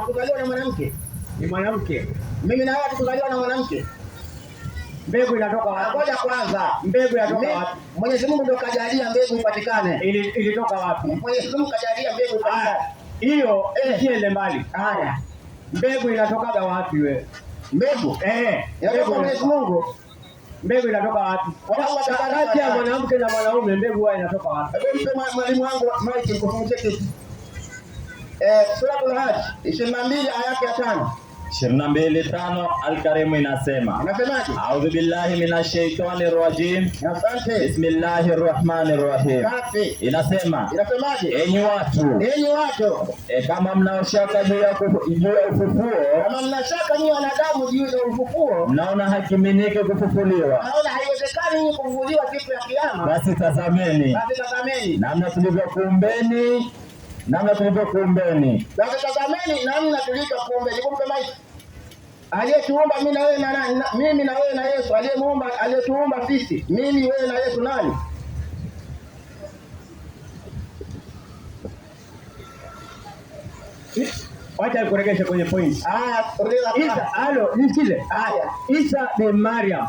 Kuzaliwa na mwanamke. Ni mwanamke. Mimi na wewe tukuzaliwa na mwanamke. Mbegu inatoka wapi? Ngoja kwanza. Mbegu inatoka wapi? Mwenyezi Mungu ndio kajalia mbegu ipatikane. Ilitoka wapi? Mwenyezi Mungu kajalia mbegu ipatikane. Hiyo isiende mbali. Haya. Mbegu inatokaga wapi wewe? Mbegu? Inatoka kwa Mwenyezi Mungu. Mbegu inatoka wapi? Kati ya mwanamke na mwanaume mbegu huwa inatoka wapi? Hebu mpe mwalimu wangu Mike nikufunzie kitu. Suratul Hajj 22 aya yake ya 5. 22:5 Al-Karimu inasema. Inasemaje? A'udhu billahi minashaitani rajim. Asante. Bismillahir Rahmanir Rahim. Safi. Inasema, Inasemaje? enyi watu, Enyi watu, kama mnaoshaka juu ya ufufuo, kama mnashaka nyinyi wanadamu juu ya ufufuo, mnaona hakiminiki kufufuliwa, naona haiwezekani nyinyi kufufuliwa siku ya kiyama, basi tazameni basi tazameni namna tulivyokuumbeni, namna tulivyokuumbeni. Basi tazameni namna tulivyokuumbeni. Kumpe maiki. Aliyetuumba mimi na wewe na nani? Mimi na wewe na Yesu, aliyemuumba, aliyetuumba sisi, mimi wewe na Yesu nani? Wacha nikuregeshe kwenye point. Isa, halo, nisikize. Haya. Isa bin Maryam.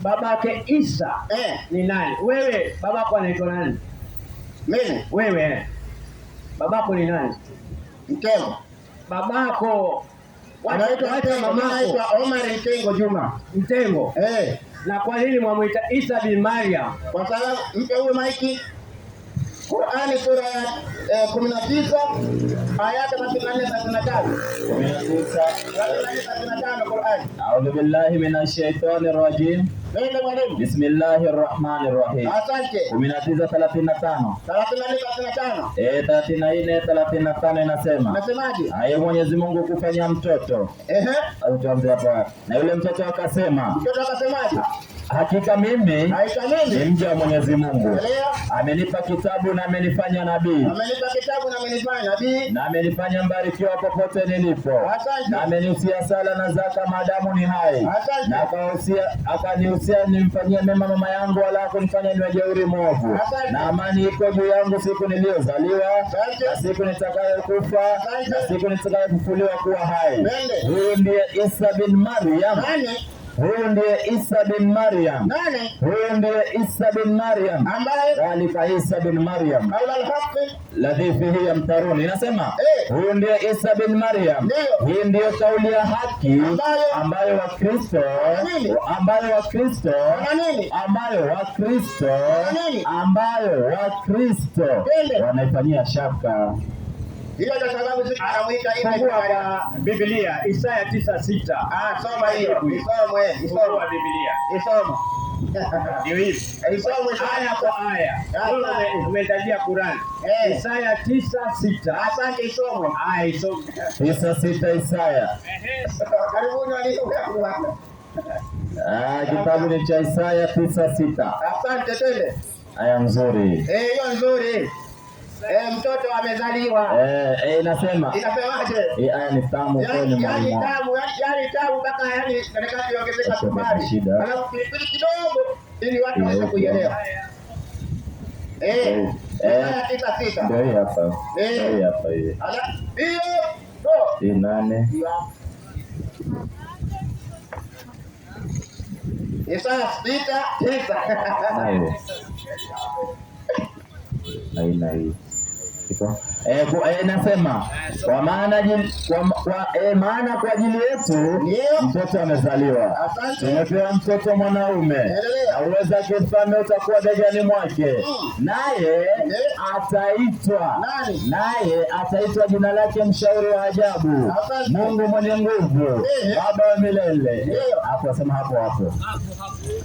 Babake Isa ni nani? Wewe babako anaitwa nani? Mimi. Wewe babako ni nani? Mtengo. Babako anaitwa mamako. Anaitwa Omar Mtengo Juma. Mtengo. Na kwa nini mwamuita Isa bin Maryam? Kwa sababu mpe huyo maiki. Qur'ani sura ya 19 aya 34 35. 19 35 Qur'ani. A'udhu billahi minashaitani rajim. Nenda mwalimu. Bismillahir Rahmanir Rahim. Asante. 19:35. 34 35. 34 35 inasema. Nasemaje? Hayo Mwenyezi Mungu kufanya mtoto. Tuanze hapa. Na yule mtoto akasema. Mtoto akasemaje? Hakika mimi ni mja wa Mwenyezi Mungu. Amenipa kitabu na amenifanya nabii. Amenipa kitabu na amenifanya nabii. Na amenifanya mbarikiwa popote nilipo. Na amenihusia sala na zaka maadamu ni hai. Na akanihusia nimfanyie mema mama yangu wala kunifanya niwe jeuri mwovu. Na amani iko juu yangu siku niliyozaliwa, na siku nitakayokufa, na siku nitakayofufuliwa kuwa hai. Huyu ndiye Isa bin Maryam. Huyu ndiye Isa bin Maryam. Nani? Huyu ndiye Isa bin Maryam. Ambaye dhalika Isa bin Maryam. Qaula al-haqq ladhi fihi yamtarun. Inasema huyu ndiye Isa bin Maryam. Hii ndiyo kauli ya haki ambayo Wakristo ambayo Wakristo ambayo Wakristo ambayo Wakristo wanaifanyia shaka. Hiyo ndio sababu sisi tunamuita Isa. Fungua kwa Biblia Isaya 9:6. Soma hiyo. Isomwe, isomwe Biblia. Isomwe. Ndio hivi. Isomwe aya kwa aya. Umetajia Qur'an. Isaya 9:6. Asante, isomwe. Aya isomwe. 9:6 Isaya. Karibuni walimu. Kitabu ni cha Isaya 9:6. Asante, twende. Aya nzuri. Hiyo nzuri. Mtoto amezaliwa. Inasema. Inasemaje? Aya ni tamu kweli mwalimu. Yaani tamu, yaani tamu mpaka yaani nataka iongezeke sukari. Alafu pilipili kidogo ili watu waweze kuielewa. 9:6. Ndio hii hapa. Ndio hii hapa hii. Hiyo. Hii 8. Isaya 6:9. Aina hii. Inasema kwa maana maana kwa ajili yetu mtoto amezaliwa, tumepewa mtoto mwanaume, na uweza kifalme utakuwa begani mwake, naye ataitwa naye ataitwa jina lake Mshauri wa Ajabu, Mungu mwenye nguvu, Baba wa milele. Hapo asema hapo hapo.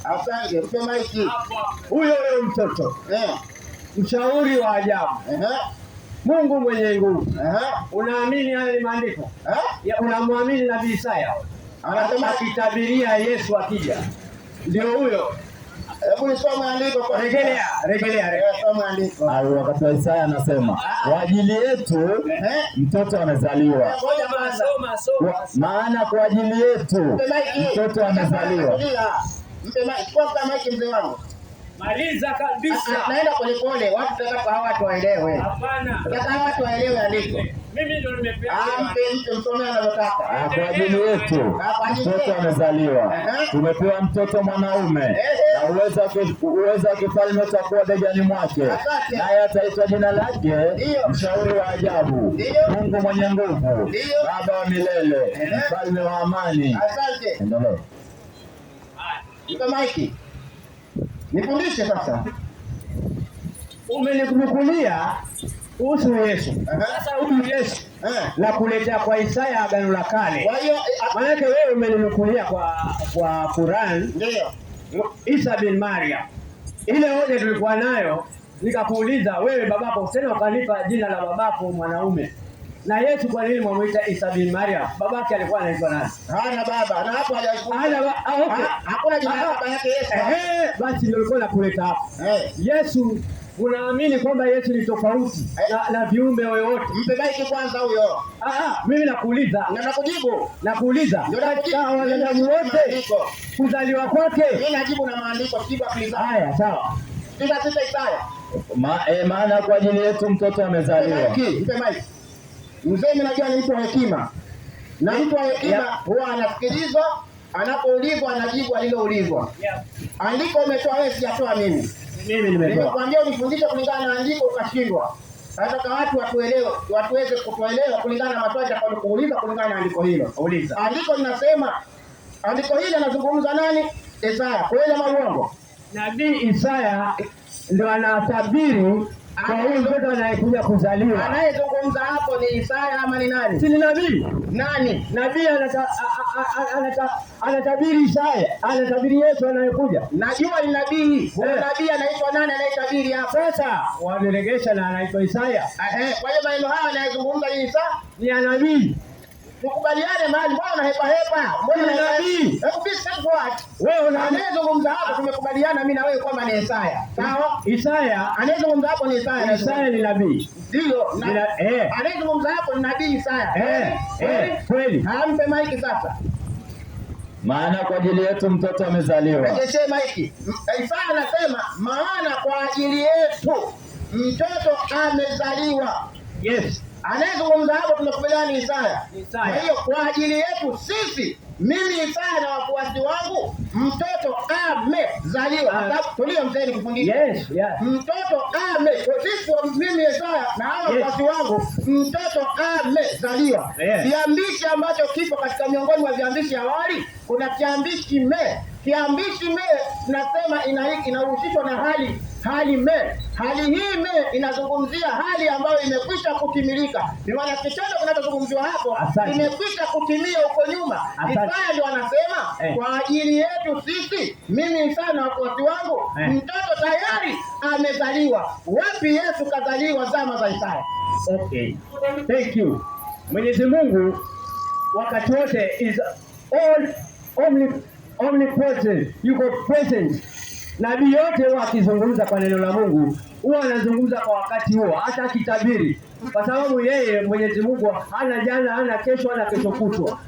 Asante. Mpe maiki. Huyo huyo mtoto Mshauri wa Ajabu, Mungu mwenye nguvu. Unaamini haya ni maandiko? Unamwamini Nabii Isaya? Anasema akitabiria Yesu akija. Ndio huyo. Hebu nisome andiko kwa rejelea, rejelea. Soma andiko. Wakati wa Isaya anasema kwa ajili yetu mtoto amezaliwa. Maana kwa ajili yetu mtoto amezaliwa. Mpe maiki, kwa maiki mzee wangu. Maliza kabisa. Naenda polepole, watu tunataka hawa watu waelewe. Hapana. Nataka hawa watu waelewe andiko. Mimi ndo nimepewa. Mpe mtu msomee anavyotaka. Kwa ajili yetu Kwa ajili mtoto yetu. amezaliwa, Ehe. tumepewa mtoto mwanaume, Ehe. na uwezo wa kifalme utakuwa begani mwake, Asante. naye ataitwa jina lake Ndiyo. Mshauri wa ajabu, Ndiyo. Mungu mwenye nguvu, Ndiyo. Baba wa milele, Ehe. Mfalme wa amani. Asante. Endelee. Nipe maiki. Nifundishe sasa. Umenikunukulia kuhusu Yesu. Sasa huyu Yesu na kuletea kwa Isaya Agano la Kale. Kwa hiyo Maanake wewe umeninukulia kwa Quran ndio. Isa bin Maryam. Ile hoja tulikuwa nayo, nikakuuliza wewe babako, tena ukanipa jina la babako mwanaume. Na Yesu kwa nini mwamuita Isa bin Maryam? Babake alikuwa anaitwa nani? Hana baba na hapo hajafunga. Hana okay. Hakuna jina la baba yake Yesu. Ehe, basi ndio nilikuwa nakuleta hapo. Yesu, unaamini kwamba Yesu ni tofauti na viumbe wote? Mpe maiki kwanza huyo. Mimi nakuuliza. Na nakujibu. Nakuuliza. Ndio nakujibu. Katika wanadamu wote Maandiko. kuzaliwa kwake. Mimi najibu na maandiko, sijibu akili zangu. Haya, sawa. 6 Isaya. Maana kwa ajili yetu mtoto amezaliwa. Mpe maiki. Mzee mimi najua ni mtu wa hekima. Na mtu wa hekima huwa anasikilizwa, anapoulizwa anajibu aliloulizwa. Andiko umetoa wewe, sijatoa mimi. Mimi nimetoa. Nimekuambia unifundishe kulingana na andiko ukashindwa. Nataka watu watuelewe, watuweze kutuelewa kulingana na maswali atakayokuuliza kulingana na andiko hilo. Uliza. Andiko linasema, andiko hili anazungumza nani? Isaya. Kweli ama uongo? Nabii Isaya ndio anatabiri kwa huyu mtoto anayekuja kuzaliwa. Anayezungumza hapo ni Isaya ama ni nani? Si ni nabii? Nani? Nabii anatabiri Isaya, anatabiri Yesu anayekuja. Najua ni nabii. Huyo nabii anaitwa nani anayetabiri hapo? Sasa wanaregesha na anaitwa Isaya. Kwa hiyo maneno haya anayezungumza ni Isaya? Ni nabii. Tukubaliane mahali, mbona unahepa hepa? Mbona Ni nabii. Hebu be straightforward. Wewe una anayezungumza hapo tumekubaliana mimi na wewe kwamba ni Isaya. Sawa? Isaya anayezungumza hapo ni Isaya. Isaya ni nabii. Ndio. Anayezungumza hapo ni nabii Isaya. Kweli. Ampe maiki sasa. Maana kwa ajili yetu mtoto amezaliwa. Rejeshe maiki. Isaya anasema maana kwa ajili yetu mtoto amezaliwa. Yes. Anayezungumza hapo tumekubaliana ni Isaya. Isaya. Kwa hiyo kwa ajili yetu sisi, mimi Isaya na wafuasi wangu, mtoto amezaliwa. Tulia mzee nikufundishe. Yes, yeah. Mtoto ame, kwa sisi mimi Isaya na hao wafuasi wangu, mtoto amezaliwa. Yes. Kiambishi ambacho kipo katika miongoni mwa viambishi awali, kuna kiambishi me. Kiambishi me tunasema inahusishwa na hali me. Hali hii me inazungumzia hali ambayo imekwisha kutimilika. Ni maana kitendo kinachozungumziwa hapo kimekwisha kutimia huko nyuma. Isaya ndio anasema kwa ajili yetu sisi, mimi Isaya na wafuasi wangu, mtoto tayari amezaliwa. Wapi Yesu kazaliwa zama za Isaya? Okay. Thank you. Mwenyezi Mungu wakati wote is all omnipotent, yuko present. Nabii yote huwa akizungumza kwa neno la Mungu huwa anazungumza kwa wakati huo, hata akitabiri, kwa sababu yeye Mwenyezi Mungu hana jana, hana kesho, hana kesho kutwa.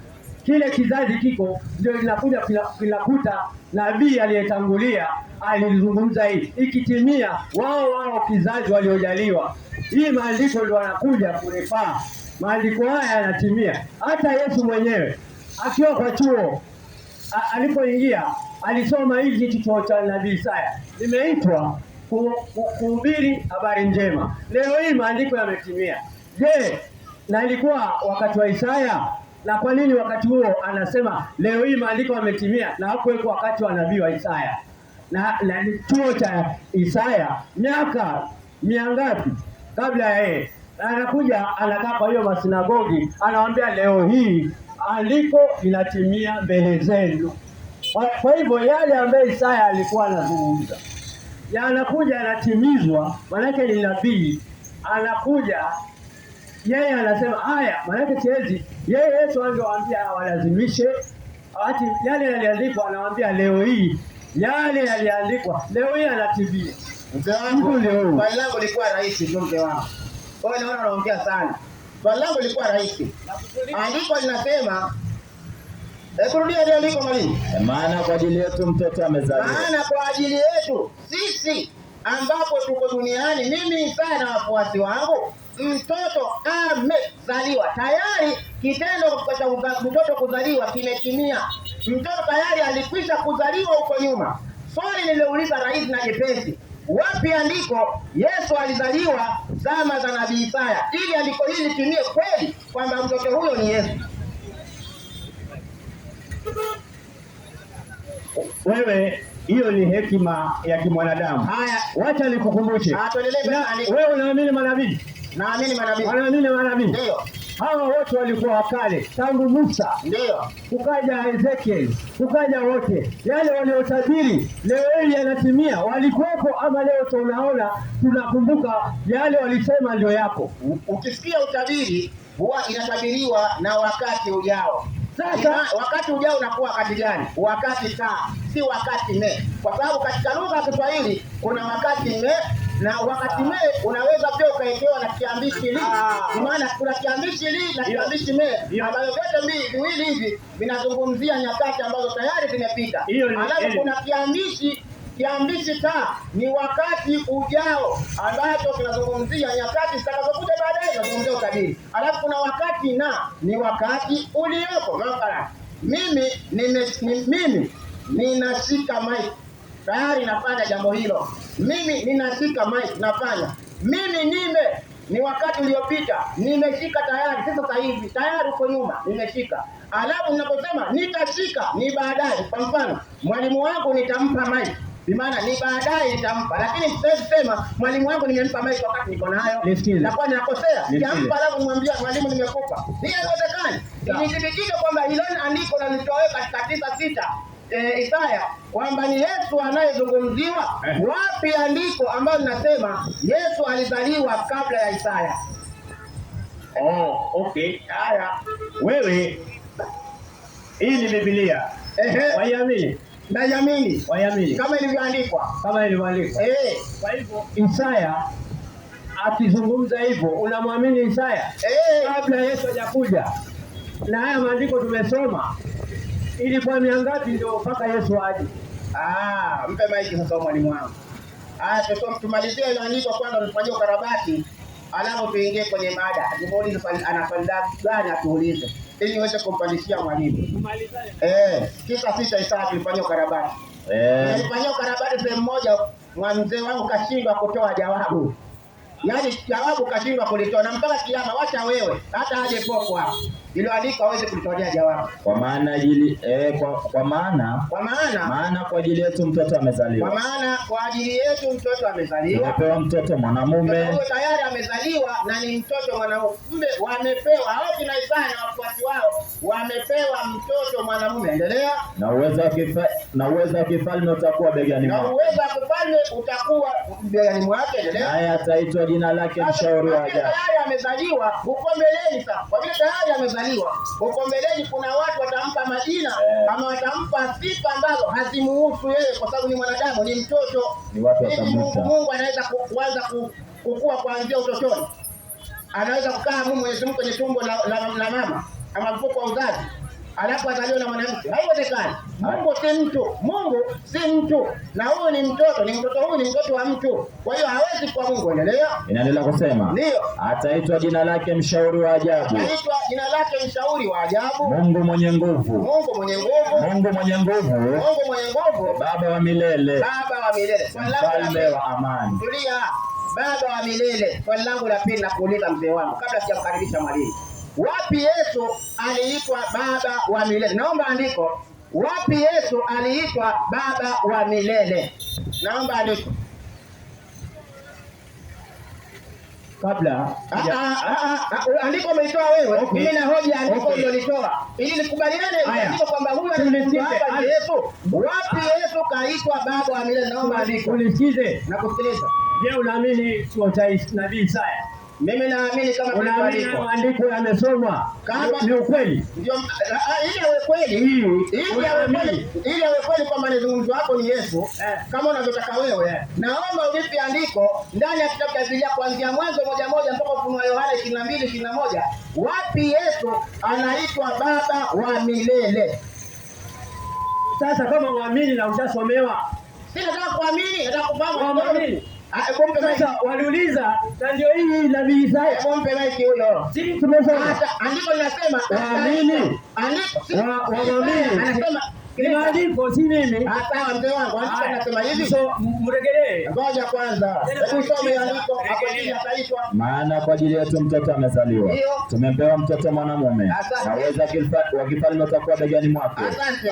Kile kizazi kiko ndio linakuja kinakuta nabii aliyetangulia alizungumza hii, ikitimia wao kizazi waliojaliwa. Hii maandiko ndio wanakuja kurefaa. Maandiko haya yanatimia. Hata Yesu mwenyewe akiwa kwa chuo alipoingia alisoma hiki chuo cha nabii Isaya, nimeitwa kuhubiri habari njema. Leo hii maandiko yametimia. Je, na ilikuwa wakati wa Isaya? Na kwa nini wakati huo anasema leo hii maandiko yametimia na hakuwekwa wakati wa nabii wa Isaya? Na chuo cha Isaya miaka mingapi kabla ya yeye? Anakuja anakaa kwa hiyo masinagogi, anawaambia leo hii andiko linatimia mbele zenu. Kwa hivyo yale ambayo Isaya alikuwa anazungumza yanakuja yanatimizwa, maanake ni nabii anakuja yeye anasema haya, maanake siwezi. Yeye Yesu angewaambia walazimishe, ati yale yaliandikwa, anawaambia leo hii yale yaliandikwa, leo hii anatimia. Mzee wangu, swali langu lilikuwa rahisi tu mzee wangu. Wewe naona unaongea sana. Swali langu lilikuwa rahisi. Andiko linasema Hebu rudia ile andiko mwalimu. Maana kwa ajili yetu mtoto amezaliwa, Maana kwa ajili yetu sisi ambapo tuko duniani, mimi Isaya na wafuasi wangu, mtoto amezaliwa tayari. Kitendo cha mtoto kuzaliwa kimetimia. Mtoto tayari alikwisha kuzaliwa huko nyuma. Swali nililouliza rahisi na jepesi, wapi andiko Yesu alizaliwa zama za nabii Isaya, ili andiko hili litimie kweli kwamba mtoto huyo ni Yesu? Wewe, hiyo ni hekima ya kimwanadamu. Haya, Wacha nikukumbushe. Ah, tuendelee Na na andiko. wewe unaamini manabii? Naamini manabii. Wanaamini manabii? Ndiyo, Hawa wote walikuwa wakale tangu Musa ndiyo. kukaja Ezekiel, kukaja wote yale waliotabiri, leo hii yanatimia. Walikuwepo ama leo tunaona, tunakumbuka yale walisema ndio yapo. Ukisikia utabiri huwa inatabiriwa na wakati ujao. Sasa Wakati ujao unakuwa wakati gani? Wakati taa, si wakati me, kwa sababu katika lugha ya Kiswahili kuna wakati me na wakati me unaweza pia ukaekewa na kiambishi li. Maana kuna kiambishi li na kiambishi me ambayo vyote viwili hivi vinazungumzia nyakati ambazo tayari zimepita. Hiyo ni- Alafu kuna kiambishi ta ni wakati ujao ambacho kinazungumzia nyakati zitakazokuja baadaye, zinazungumzia utabiri. Alafu kuna wakati na ni wakati uliopo. Mathalan, mimi ninashika mic tayari nafanya jambo hilo. Mimi ninashika mic nafanya. Mimi nime ni wakati uliopita, nimeshika tayari, si sasa hivi, tayari uko nyuma, nimeshika. Alafu ninaposema nitashika ni baadaye. Kwa mfano, mwalimu wangu nitampa mic, bi maana ni baadaye nitampa, lakini siwezi sema mwalimu wangu nimempa mic wakati niko nayo, Nisikize. nakuwa ninakosea. Nisikize. Nitampa alafu nimwambia mwalimu nimekupa, hii haiwezekani. Ilithibitika kwamba hilo andiko nalitoa wewe katika 9:6 Isaya kwamba ni Yesu anayezungumziwa. Wapi andiko ambalo linasema Yesu alizaliwa kabla ya Isaya? Oh, okay. Haya, Wewe, hii ni Biblia. Ehe, Waiamini, naiamini waiamini kama ilivyoandikwa. kama ilivyoandikwa. Eh, Kwa hivyo Isaya akizungumza hivyo, unamwamini Isaya kabla Yesu hajakuja? Na haya maandiko tumesoma, ilikuwa miangapi ndio mpaka Yesu aje? Ah, mpe maiki sasa mwalimu wangu. Haya, tumalizie ile andiko kwanza, tufanyie ukarabati, alafu tuingie kwenye mada. Nimuulize swali, ana swali gani atuulize ili niweze kumpandishia mwalimu. 9:6 Isaya tulifanyia ukarabati. Nilifanyia ukarabati sehemu moja, mzee wangu kashindwa kutoa jawabu. Yaani jawabu kashindwa kulitoa, na mpaka kiama, wacha wewe hata aje popo hapo iliyoandikwa aweze kulitolea jawabu. kwa maana ajili kwa, kwa maana Kwa maana maana kwa ajili yetu mtoto kwa amezaliwa, maana kwa ajili yetu mtoto amezaliwa. tumepewa mtoto mwanamume, Mtoto huyo tayari amezaliwa na ni mtoto mwanamume. Wamepewa hao kina Isaya na wafuasi wao wamepewa mtoto mwanamume. Endelea. na uwezo wa na uwezo wa kifalme utakuwa begani Na mwake, uwezo wa kifalme utakuwa begani mwake. Endelea. naye ataitwa jina lake mshauri wa Kwa vile ajabu, tayari amezaliwa huko mbeleni. Sasa kwa vile tayari amezaliwa huko mbeleni, kuna watu watampa majina ama watampa sifa ambazo hazimuhusu yeye, kwa sababu ni mwanadamu, ni mtoto. Ni watu Hivi watamwita. Mungu anaweza kuanza kukua kuanzia utotoni? Anaweza kukaa Mungu Mwenyezi Mungu kwenye tumbo la mama ama mfuko wa uzazi alafu azaliwe na mwanamke? Haiwezekani. Mungu si mtu, Mungu si mtu, na huyu ni mtoto, ni mtoto, huyu ni mtoto wa mtu, kwa hiyo hawezi kuwa Mungu. Endelea. Inaendelea kusema Ndiyo. ataitwa jina lake mshauri wa ajabu, Anaitwa jina lake mshauri wa ajabu, Mungu mwenye nguvu, Mungu mwenye nguvu, Mungu mwenye nguvu, Mungu mwenye nguvu, Baba wa milele, Baba wa milele. Swali langu la mfalme pili, wa amani. tulia. Baba wa milele. Swali langu la pili na kuuliza mzee wangu kabla sijamkaribisha mwalimu, wapi Yesu aliitwa baba wa milele? Naomba andiko. Wapi Yesu aliitwa baba wa milele? Naomba andiko. Kabla Andiko umeitoa wewe, Okay. mimi na hoja andiko Okay. ulilolitoa ili nikubaliane Haya. andiko kwamba huyu Tulisikize. anazungumza hapa ni Yesu. Wapi Yesu kaitwa baba wa milele? Naomba andiko. Ulisikize. Nakusikiliza. Je, unaamini chuo cha nabii Isaya? Mimi naamini kama Unaamini kilivyoandikwa. maandiko yamesomwa? Kama- Ni ukweli. Ndio, ili awe kweli, ili awe kweli, ili awe kweli kwamba nizungumzwa hapo ni Yesu kama unavyotaka wewe. Naomba unipe andiko ndani ya kitabu cha Biblia kuanzia Mwanzo 1:1 mpaka Ufunuo wa Yohana 22:21. Wapi Yesu anaitwa baba wa milele? Sasa kama uamini na ushasomewa, Si nataka kuamini, nataka kufahamu. Waamini. Ah, hebu mpe mic. Sasa waliuliza, na ndio hii Nabii Isaya, Hebu mpe mic huyo. si tumesoma Hata andiko linasema Waamini. Andiko si Waamini. anasema ni maandiko, si mimi. Ah, sawa mzee wangu, andiko linasema hivi. So mregelee. Ngoja kwanza. Hebu some andiko hapo chini ataitwa. Maana kwa ajili yetu mtoto amezaliwa, Ndio. tumepewa mtoto mwanamume, Asante. na uweza wa kifalme utakuwa begani mwake. Asante.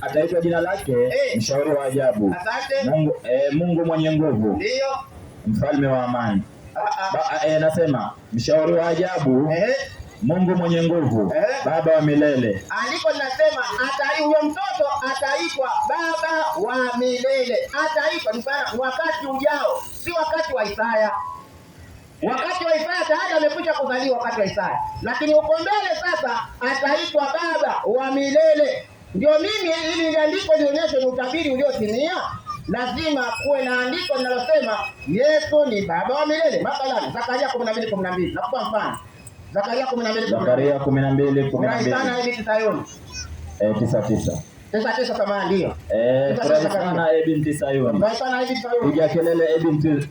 Ataitwa jina lake Mshauri wa Ajabu, Asante. Mungu mwenye nguvu, Ndio. mfalme wa amani. Ah, ah. Nasema mshauri wa ajabu, Mungu mwenye nguvu, Baba wa milele. Andiko linasema huyo mtoto ataitwa baba wa milele. Ataitwa ni maana wakati ujao, si wakati wa Isaya. Wakati wa Isaya tayari amekwisha kuzaliwa wakati wa Isaya, lakini huko mbele sasa ataitwa baba wa milele. Ndio mimi ili andiko lionyeshe ni utabiri uliotimia, lazima kuwe na andiko linalosema Yesu ni baba wa milele. Mathalan Zakaria 12:12. Nakupa mfano. Zakaria 12:12. Zakaria 12:12. Furahi sana binti Sayuni. 9:9. 9:9 samahani, ndio. Furahi sana e binti Sayuni. Furahi sana binti Sayuni. Piga kelele e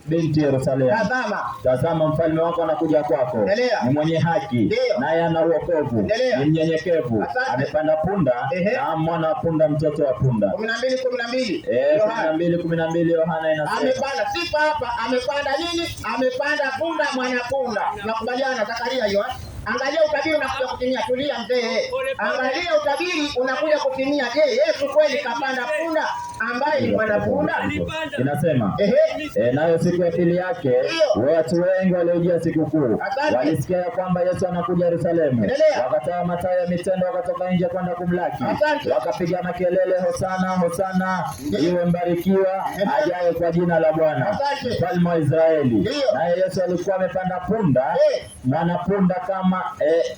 binti Yerusalemu. Tazama. Tazama mfalme wako anakuja kwako. Endelea. Ni mwenye haki, Ndio. naye ana wokovu, Endelea. ni mnyenyekevu, Asante. amepanda punda, na mwana wa punda, mtoto wa punda. 12:12. Yohana. 12:12 Yohana inasema. Amepanda sifa hapa, amepanda nini? Amepanda punda, mwana punda. Nakubaliana Zakaria hiyo. Angalia utabiri unakuja kutimia. Tulia mzee. Angalia utabiri unakuja kutimia. Je, Yesu kweli kapanda punda ambaye ni mwana punda? Inasema nayo siku ya pili yake watu wengi waliojia sikukuu walisikia ya kwamba Yesu anakuja Yerusalemu, wakatoa matawi ya mitende wakatoka nje kwenda kumlaki, wakapiga makelele, hosana hosana, iwe mbarikiwa ajaye kwa jina la Bwana, mfalme wa Israeli. Naye Yesu alikuwa amepanda punda mwana punda kama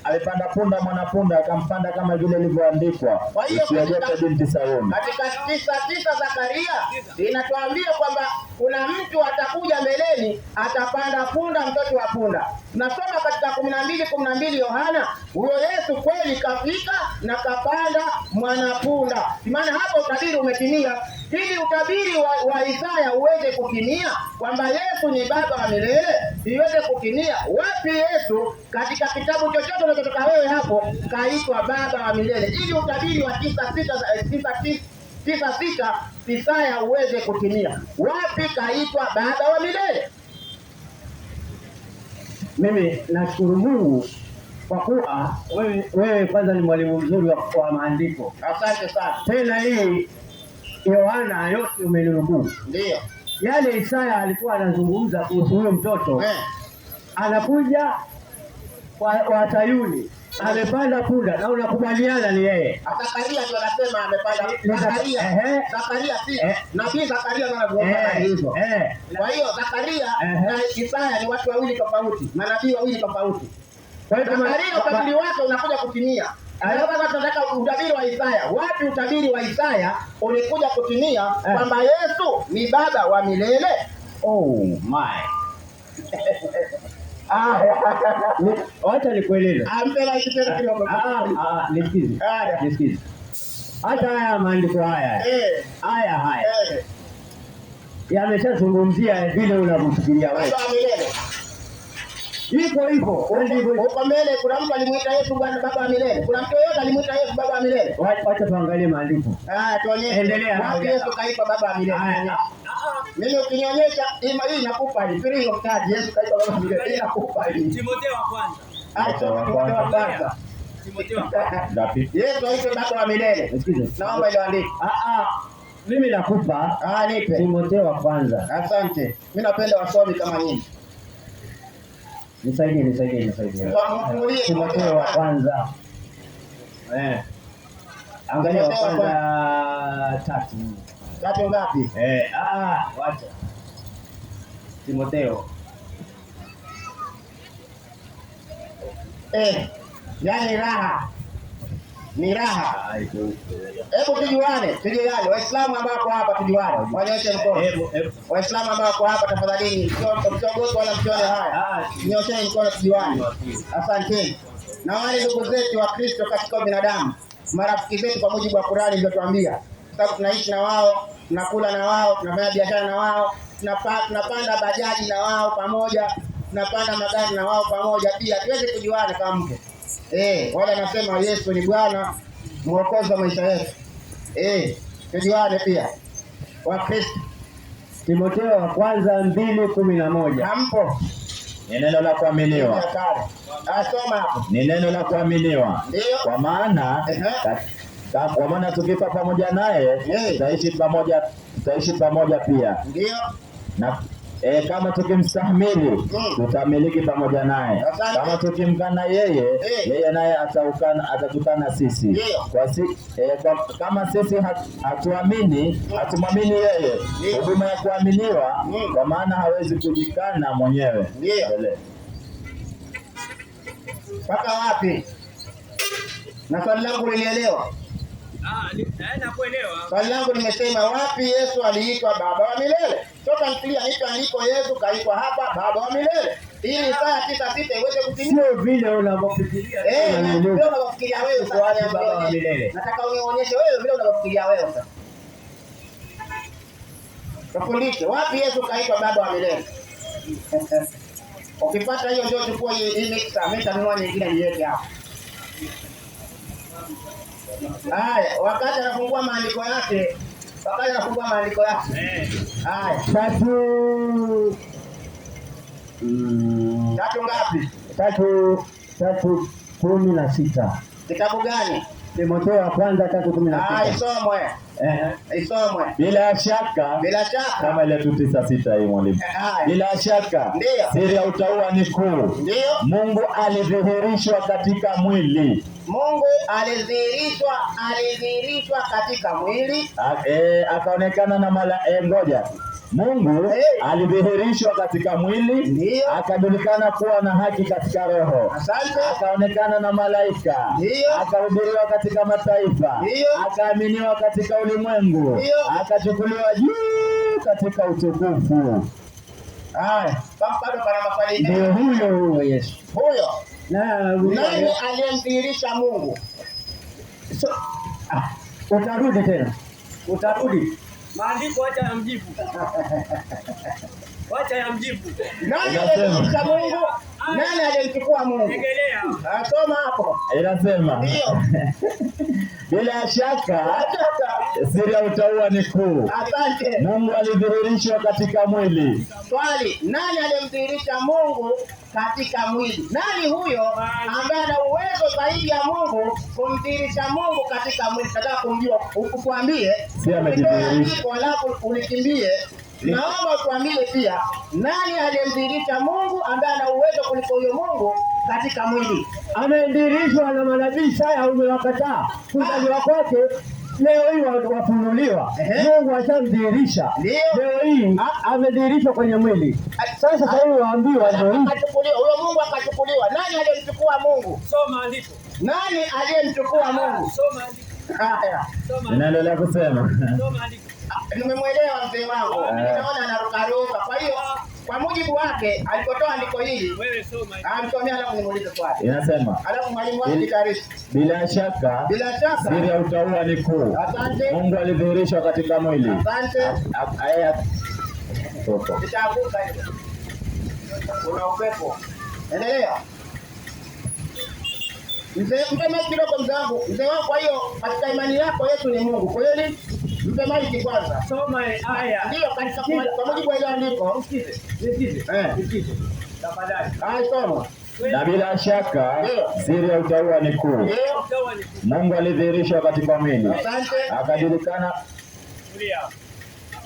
amepanda punda mwana punda, akampanda kama vile ilivyoandikwa, usiogope binti Sayuni. Katika 9:9 Zakaria inatuambia kwamba kuna mtu atakuja mbeleni atapanda punda, mtoto wa punda. Tunasoma katika 12:12 Yohana, huyo Yesu kweli kafika na kapanda mwana punda. Maana hapo utabiri umetimia. Ili utabiri wa Isaya uweze kutimia kwamba Yesu ni baba wa milele, iweze kutimia wapi? Yesu katika kitabu chochote unachotoka wewe hapo kaitwa baba wa milele, ili utabiri wa 9:6 Isaya uweze kutimia. Wapi kaitwa baba wa milele? Mimi nashukuru Mungu kwa kuwa wewe kwanza ni mwalimu mzuri wa maandiko. Asante sana. Tena hii Yohana yote umenukuu. Ndio. Yale Isaya alikuwa anazungumza kuhusu huyo mtoto. Anakuja kwa Sayuni, amepanda punda, na unakubaliana ni yeye. Zakaria ndio anasema amepanda. Zakaria si nabii Zakaria ndio anazungumza hizo. Kwa hiyo Zakaria na Isaya ni watu wawili tofauti, manabii wawili tofauti. Kwa hiyo Zakaria utabiri wake unakuja kutimia. Sasa tunataka utabiri wa Isaya. Wapi utabiri wa Isaya ulikuja kutimia kwamba Yesu ni baba wa milele? Oh my. Wacha nikueleze. Nisikize. Nisikize. Hata haya maandiko haya. Haya. Yameshazungumzia vile unavyofikiria wewe. Iko hivyo. Huko mbele kuna mtu alimuita Yesu Bwana baba wa milele. Kuna mtu yeyote alimuita Yesu baba wa milele? Wacha tuangalie maandiko. Tuonyeshe. Endelea. Wapi Yesu kaitwa baba wa milele? Mimi ukinionyesha hii nakupa hii. Free of charge. Yesu kaitwa baba wa milele. Hii nakupa hii. Timotheo wa kwanza. Timotheo wa kwanza. Timotheo wa kwanza. Yesu aitwa baba wa milele. Naomba ile andiko. Mimi nakupa. Nipe. Timotheo wa kwanza. Asante. Mimi napenda wasomi kama nyinyi. Nisaidie. Timotheo wa kwanza. Angalia wa kwanza 3. 3 ngapi? Wacha. Timotheo. Yaani raha. Ni raha. Hebu tujuane. Waislamu ambao wako hapa tujuane. Wanyoshe mkono. Waislamu ambao wako hapa tafadhalini, msiogope wala msione haya. Nyosheni mkono tujuane. Asanteni. Na wale ndugu zetu wa Kristo katika binadamu, Marafiki zetu kwa mujibu wa Qur'ani ilivyotuambia, sababu tunaishi na wao, tunakula na wao, tunafanya biashara na wao, tunapanda bajaji na wao pamoja, tunapanda magari na wao pamoja, pia tuweze kujuana kama mke. Wale anasema Yesu ni Bwana mwokozi wa maisha yetu. Tujuane pia Wakristo. Timotheo wa kwanza 2:11. Hampo. Ni neno la kuaminiwa. Asoma hapo. Ni neno la kuaminiwa. Ndio. Kwa maana kwa maana tukifa pamoja naye tutaishi pamoja pia. Ndio. Na kama tukimstahimili tutamiliki pamoja naye. Kama tukimkana yeye, yeye naye atatukana sisi. Kama sisi hatumwamini yeye, huduma ya kuaminiwa, kwa maana hawezi kujikana mwenyewe. Ndio. Mpaka wapi? Na swali langu lilielewa? Nakuelewa. Swali langu nimesema wapi Yesu aliitwa baba wa milele? Sio tamthilia, andiko Yesu kaitwa hapa baba wa milele. Ili Isaya 9:6 iweze kutimia. Sio vile unavyofikiria. Vile unavyofikiria wewe sasa baba wa milele. Nataka unionyeshe wewe vile unavyofikiria wewe sasa. Tufundishe wapi Yesu kaitwa baba wa milele. Ukipata hiyo ndio chukua hii mixer, mimi nitanunua nyingine niweke hapo. Haya, wakati anafungua maandiko yake, Haya, 3 ngapi? 3:16. Kitabu gani? Timotheo wa kwanza 3:16. Isomwe. Isomwe. Bila shaka. Bila shaka. Kama ile 9:6 hii mwalimu. Bila shaka. Ndio. Siri ya utauwa ni kuu. Ndio. Mungu alidhihirishwa katika mwili. Mungu alidhihirishwa katika mwili. Akaonekana na ngoja. Mungu alidhihirishwa katika mwili, akajulikana kuwa na haki katika roho. Asante. Akaonekana na malaika. Akahubiriwa katika mataifa. Akaaminiwa katika ulimwengu. Akachukuliwa juu katika utukufu. Haya, bado pana maswali. Ndio huyo Yesu. Huyo. Nani aliyemdhihirisha Mungu? Utarudi tena. Utarudi. Maandiko acha yamjibu. Acha yamjibu. Nani aliyemdhihirisha Mungu? Nani aliyemchukua Mungu? Endelea. Soma hapo. Inasema. Ndio. Bila shaka siri ya utauwa ni kuu. Asante. Mungu alidhihirishwa katika mwili. Swali, nani aliyemdhihirisha Mungu katika mwili? Nani huyo ambaye ana uwezo zaidi ya Mungu kumdhihirisha Mungu katika mwili? Nataka kumjua, ukuambie. Si amejidhihirisha. Alafu unikimbie. Naomba utuambie pia nani aliyemdhihirisha Mungu ambaye ana uwezo kuliko huyo Mungu katika mwili? Amedhihirishwa na manabii Isaya, umewakataa. Kuzaliwa kwake leo hii wafunuliwa. Mungu ashamdhihirisha. Leo hii amedhihirishwa kwenye mwili. Sasa hivi waambiwa ndio hivi. Akachukuliwa huyo Mungu, akachukuliwa. Nani aliyemchukua Mungu? Soma andiko. Nani aliyemchukua Mungu? Soma andiko. Haya. Ninaendelea kusema. Soma andiko. Nimemwelewa mzee wangu. Ninaona anarukaruka. Kwa hiyo kwa mujibu wake alipotoa andiko hili, wewe soma. Amsomea alafu nimuulize swali. Inasema. Alafu mwalimu wangu jitarishi. Bila shaka. Bila shaka. Siri ya utauwa ni kuu. Asante. Mungu alidhihirishwa katika mwili. Asante. Nitaanguka hiyo. Kuna upepo. Endelea. Mzee, mpe maiki kidogo mzee wangu. Mzee wangu, kwa hiyo katika imani yako Yesu ni Mungu, kweli? Mpe maiki kwanza. Soma aya. Ndio, katika kwa mujibu wa ile andiko. Usikize. Usikize. Tafadhali. Haya, soma. Na bila shaka siri ya utauwa ni kuu. Mungu alidhihirishwa katika mwili. Asante. Akajulikana.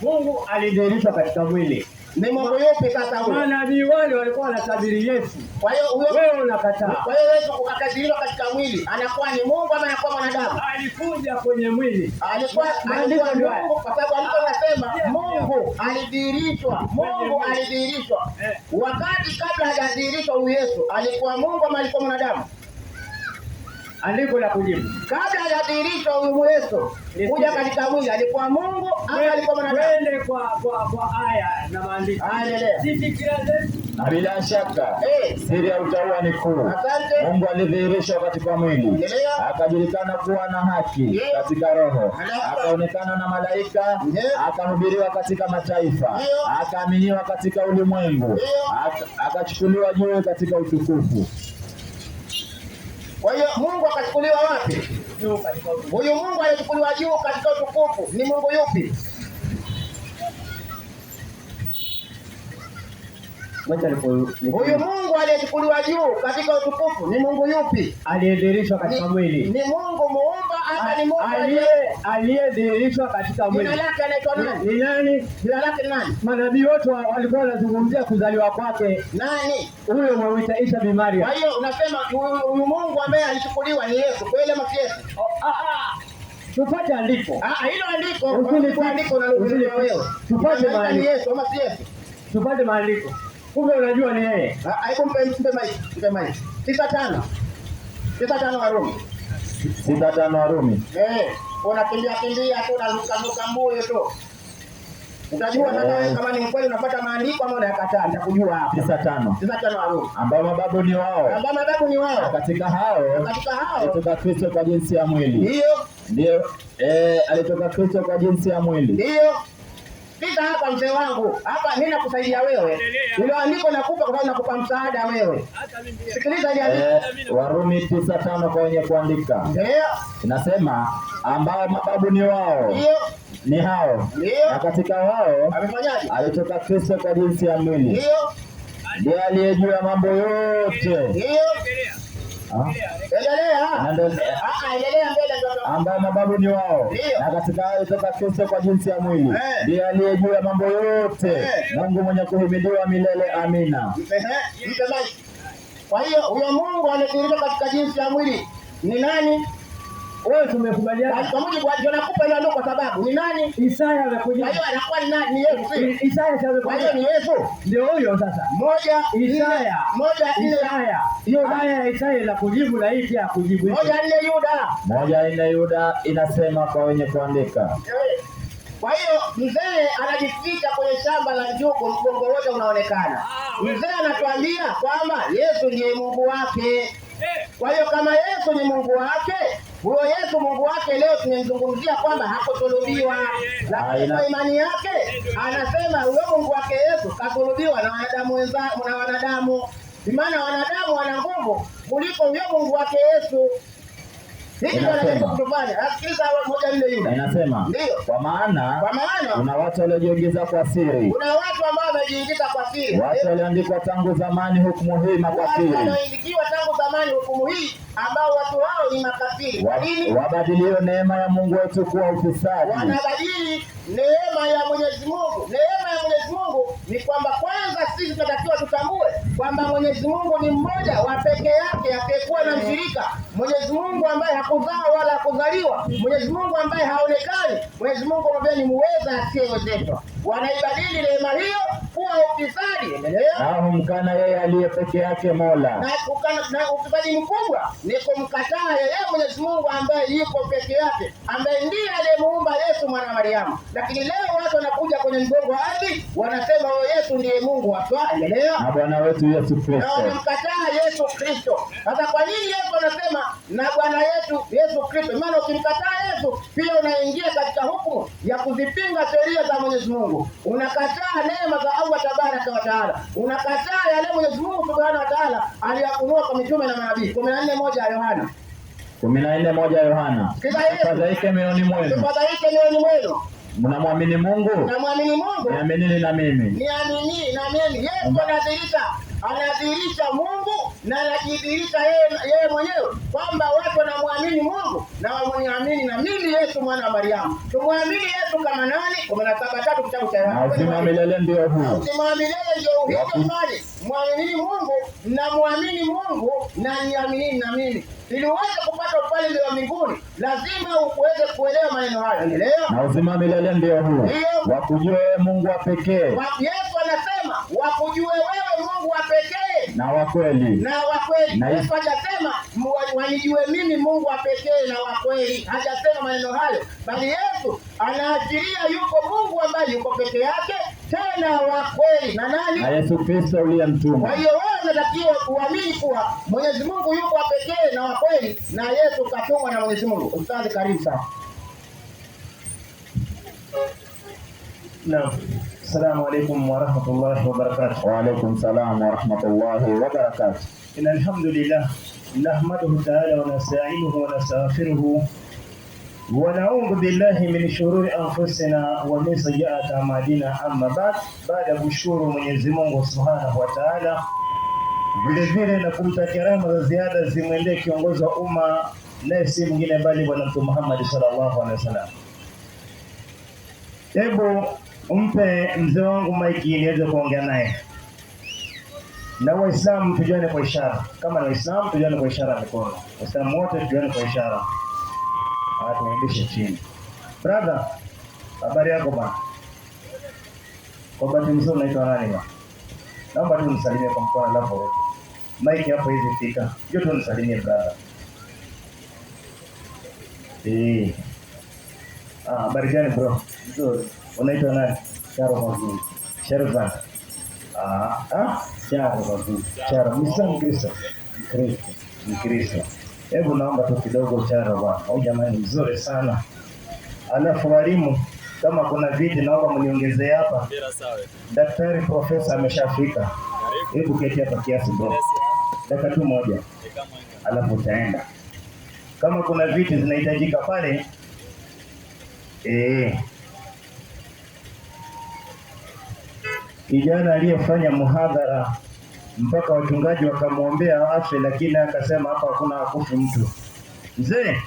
Mungu alidhihirishwa katika mwili. Ni Mungu yupi sasa huyo? Manabii wale walikuwa wanatabiri Yesu. Kwa hiyo huyo wewe unakataa. Kwa hiyo Yesu akadhihirishwa katika mwili, anakuwa ni Mungu ama anakuwa mwanadamu? Alikuja kwenye mwili. Alikuwa Mungu kwa sababu alikuwa anasema Mungu alidhihirishwa, Mungu alidhihirishwa. Wakati kabla hajadhihirishwa huyu Yesu, alikuwa Mungu ama alikuwa mwanadamu? Andiko la kujibu. Kabla hajadhihirishwa huyu Yesu kuja katika mwili, alikuwa Mungu ama alikuwa mwanadamu? Twende kwa aya na maandiko. Endelea. Si fikira zetu. Na bila shaka Eh. siri ya utauwa ni kuu. Asante. Mungu alidhihirishwa katika mwili, Endelea. akajulikana kuwa na haki Ndiyo. katika Roho, Alafu. akaonekana na malaika, Ndiyo. akahubiriwa katika mataifa, Ndiyo. akaaminiwa katika ulimwengu, Ndiyo. Akachukuliwa juu katika utukufu. Kwa hiyo Mungu akachukuliwa wapi? Juu katika utukufu. Huyu Mungu aliyechukuliwa juu katika utukufu ni Mungu yupi? Wacha Huyu Mungu aliyechukuliwa juu katika utukufu ni Mungu yupi? Aliyedhihirishwa katika mwili. Ni Mungu muumba ama ni Mungu aliye Aliyedhihirishwa katika Jina mwili lake anaitwa nani? ni nani? Jina lake ni nani? Manabii wote walikuwa wanazungumzia kuzaliwa kwake Nani? huyo mwamwita Isa bin Maryam. Kwa hiyo unasema huyu Mungu ambaye alichukuliwa ni Yesu kweli ama si Yesu? Tupate andiko, Ah, hilo andiko, Usini- andiko unaloulizwa wewe. Tupate Unaita ni maandiko. Yesu ama si Yesu? Tupate maandiko. Kumbe unajua ni yeye. Ah, hebu mpe mic, mpe mic. 9:5. 9:5 Warumi. 6:5 Warumi. Eh, unakimbia kimbia tu unazuka zuka mbuyu tu. Utajua sasa wewe kama ni mkweli unafuata maandiko ama unayakataa, nitakujua hapa. 9:5 9:5 Warumi. ambao mababu ni wao, Ambao mababu ni na wao. katika hao Katika hao alitoka Kristo kwa jinsi ya mwili. ndio Ndiyo, alitoka Kristo kwa jinsi ya mwili. ndio. Fika hapa mzee wangu. Hapa mimi nakusaidia wewe. Hilo andiko nakupa kwa sababu nakupa msaada wewe. Hata mimi pia. Sikiliza ile andiko. Warumi 9:5 kwa wenye kuandika Ndio. inasema ambao mababu ni wao, Ndio. ni hao, Ndio. na katika wao Amefanyaje? alitoka Kristo kwa jinsi ya mwili, Ndio. ndiye aliye juu ya mambo yote. Ndio. Endelea. Ah, Endelea. naendelea. Ah, endelea mbele mtoto. Ambao mababu ni wao, Ndio. na katika hao alitoka Kristo kwa jinsi ya mwili, Eh. ndiye aliye juu ya mambo yote, Eh. Mungu mwenye kuhimidiwa milele. Amina. Mpe mpe mic. Kwa hiyo huyo Mungu aliyedhihirishwa katika jinsi ya mwili ni nani? Wewe tumekubaliana. Kwa mujibu wa ndio nakupa ile andiko kwa sababu ni nani? Isaya Kwa amekuja. hiyo anakuwa ni nani? Ni Yesu. sio? Isaya si Kwa hiyo amekuja. ni Yesu. Ndio huyo sasa. Moja nne Isaya. moja nne Isaya. Hiyo aya ya Isaya inakujibu na hii pia kujibu. 1:4 Yuda. 1:4 Yuda inasema kwa wenye kuandika. Kwa hiyo mzee anajificha kwenye shamba la njugu, mgongo wote unaonekana. Mzee anatuambia kwamba Yesu ndiye Mungu wake. Kwa hiyo kama Yesu ni Mungu wake, huyo Yesu Mungu wake leo tumemzungumzia kwamba hakusulubiwa, lakini kwa imani yake anasema huyo Mungu wake Yesu kasulubiwa na wanadamu wenzao, na wanadamu. Maana wanadamu wana nguvu kuliko huyo Mungu wake Yesu. Hiki ndio anajaribu kutufanya. Sikiliza 1:4 Yuda. Inasema Ndio. kwa maana Kwa maana kuna watu waliojiingiza kwa siri, kuna watu ambao wamejiingiza kwa siri, watu walioandikwa tangu zamani hukumu hii watu makafiri, walioingikiwa tangu zamani hukumu hii, ambao watu hao ni makafiri. Kwa nini? Wabadilio neema ya Mungu wetu kuwa ufisadi. Wanabadili neema ya Mwenyezi Mungu. Neema ya Mwenyezi Mungu ni kwamba kwanza sisi tunatakiwa tutambue kwamba Mwenyezi Mungu ni mmoja wa peke yake, asiyekuwa na mshirika. Mwenyezi Mungu ambaye hakuzaa wala hakuzaliwa, Mwenyezi Mungu ambaye haonekani, Mwenyezi Mungu ambaye ni muweza asiyewezeshwa. Wanaibadili neema hiyo kuwa ufisadi. Endelea. Nao humkana yeye aliye peke yake Mola, Na ufisadi mkubwa ni kumkataa yeye Mwenyezi Mungu ambaye yuko peke yake, ambaye ndiye aliyemuumba Yesu mwana wa Mariamu. Lakini leo watu wanakuja kwenye mgongo wa ardhi wanasema huyo Yesu ndiye Mungu haswa. Endelea. na Bwana wetu Yesu Na Kristo. wanamkataa Yesu Kristo. Sasa kwa nini Yesu anasema na Bwana yetu Yesu Kristo? Maana ukimkataa Yesu pia unaingia katika hukumu ya kuzipinga sheria za Mwenyezi Mungu, unakataa neema za Allah tabaraka wa taala, unakataa yale Mwenyezi Mungu subhanahu wa taala aliyafunua kwa mitume na manabii. 14:1 ya Yohana. 14:1 Yohana. Sikiza Yesu. Msifadhaike mioyoni mwenu, Msifadhaike mioyoni mwenu, mnamwamini Mungu, namwamini Mungu niaminini na mimi. niamini na mimi. Yesu anadhihirisha anadhihirisha Mungu na anajidhihirisha yeye mwenyewe kwamba watu wanamwamini Mungu na wamwamini na mimi Yesu mwana wa Mariamu. Tumwamini Yesu kama nani? 17:3 kitabu cha Na Yohana. uzima wa milele ndio huu, Uzima wa milele ndio hivyo mali. Mwaminini Mungu na muamini Mungu na niaminini na mimi. Ili uweze kupata ufalme wa mbinguni lazima uweze kuelewa maneno hayo. Endelea. na uzima wa milele ndio huu, Ndio. wakujue wewe Mungu wa pekee Yesu anasema wakujue wewe Mungu wa pekee na wa kweli, na wa kweli. Na Yesu hajasema wanijue mimi Mungu wa pekee na wa kweli, hajasema maneno hayo, bali Yesu anaashiria yuko Mungu ambaye yuko peke yake, tena wa kweli na nani? Na Yesu Kristo uliyemtuma. Kwa hiyo wewe unatakiwa kuamini kuwa Mwenyezi Mungu yuko wa pekee na wa kweli na Yesu katumwa na Mwenyezi Mungu. Ustadhi, karibu sana. Naam. Assalamu alaikum warahmatullahi wabarakatuh. Wa alaikum salam wa rahmatullahi wa barakatuh. Inna alhamdulillah nahmaduhu ta'ala wa nasta'inuhu wa nastaghfiruhu wa na'udhu billahi min shururi anfusina wa min sayyiati a'malina, amma ba'd. Baada ya kushukuru Mwenyezi Mungu Subhanahu wa Ta'ala, vile vile na kumtakia rehema za ziada zimwendee kiongozi wa umma naye si mwingine bali Bwana Mtume Muhammad sallallahu alaihi wasallam. Hebu mpe mzee wangu maiki niweze kuongea naye. Na Waislamu tujuane kwa ishara. Kama ni Waislamu tujuane kwa ishara ya mikono. Waislamu wote tujuane kwa ishara. Haya, turudishe chini. Brother, habari yako bwana? Kwa bahati nzuri unaitwa nani bwana? Naomba tu nisalimie kwa mkono alafu urudi. Maiki hapo hizi fika. Njoo tu nisalimie brother. Eh. Ah, habari gani bro? Nzuri. Unaitwa nani? Sharo Mazuri. Sharvan. Ah, ah, Sharo Mazuri. Sharo, Muislamu Mkristo? Mkristo. Mkristo. Hebu naomba tu kidogo Sharo bwana. Huyu jamaa ni mzuri sana. Alafu walimu, kama kuna viti naomba mniongezee hapa. Daktari profesa ameshafika. Hebu keti hapa kiasi bro. Dakika tu moja. Alafu utaenda. Kama kuna viti zinahitajika pale. Kijana aliyefanya muhadhara mpaka wachungaji wakamwombea afe, lakini akasema hapa hakuna akufu mtu. Mzee,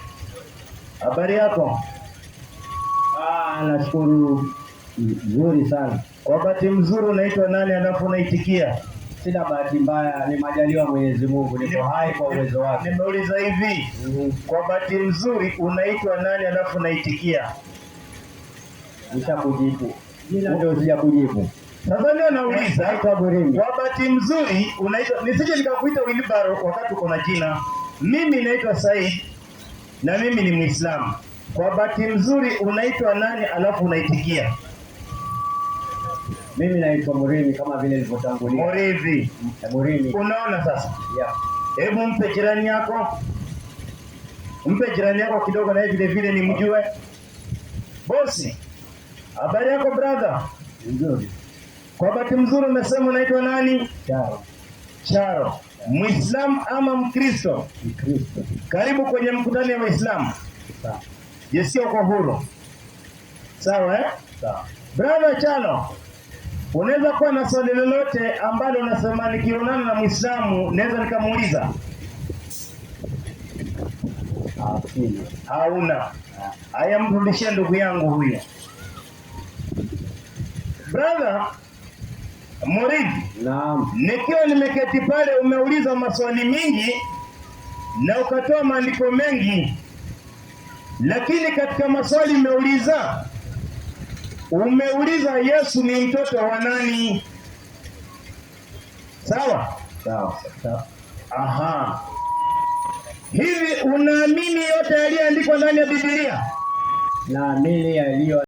habari yako? Ah, nashukuru, nzuri sana. Kwa bahati mzuri unaitwa nani alafu unaitikia? Sina bahati mbaya, ni majaliwa Mwenyezi Mungu, niko hai kwa uwezo wake. Nimeuliza hivi, kwa bahati mzuri unaitwa nani alafu unaitikia? Nishakujibu. Jina ndio sijakujibu. Sasa ndio nauliza, Naitwa Burimi. kwa bahati mzuri unaitwa, nisije nikakuita Wilbaro wakati uko na jina. Mimi naitwa Said na mimi ni Muislamu. Kwa bahati mzuri unaitwa nani alafu unaitikia? Mimi naitwa Murimi kama vile nilivyotangulia. Murithi. Murimi. Unaona sasa? Yeah. Hebu mpe jirani yako, mpe jirani yako kidogo, na yeye vile vile nimjue. Bosi, habari yako brother? Nzuri. Kwa bahati mzuri umesema unaitwa nani? Charo. Charo. Muislamu ama Mkristo? Mkristo. Karibu kwenye mkutano wa Waislamu. Sawa. Jisikia uko huru. Sawa eh? Sawa. Brother Chalo, unaweza kuwa na swali lolote ambalo unasema nikionana na Muislamu naweza nikamuuliza? Ah, sina. Hauna. Haya, mrudishie ndugu yangu huyo. Brother Muridi, Naam. nikiwa nimeketi pale umeuliza maswali mingi na ukatoa maandiko mengi, lakini katika maswali umeuliza Yesu ni mtoto wa nani? Sawa? Sawa. Sawa. Aha. Hivi unaamini yote yaliyoandikwa ndani ya Biblia? Naamini yaliyo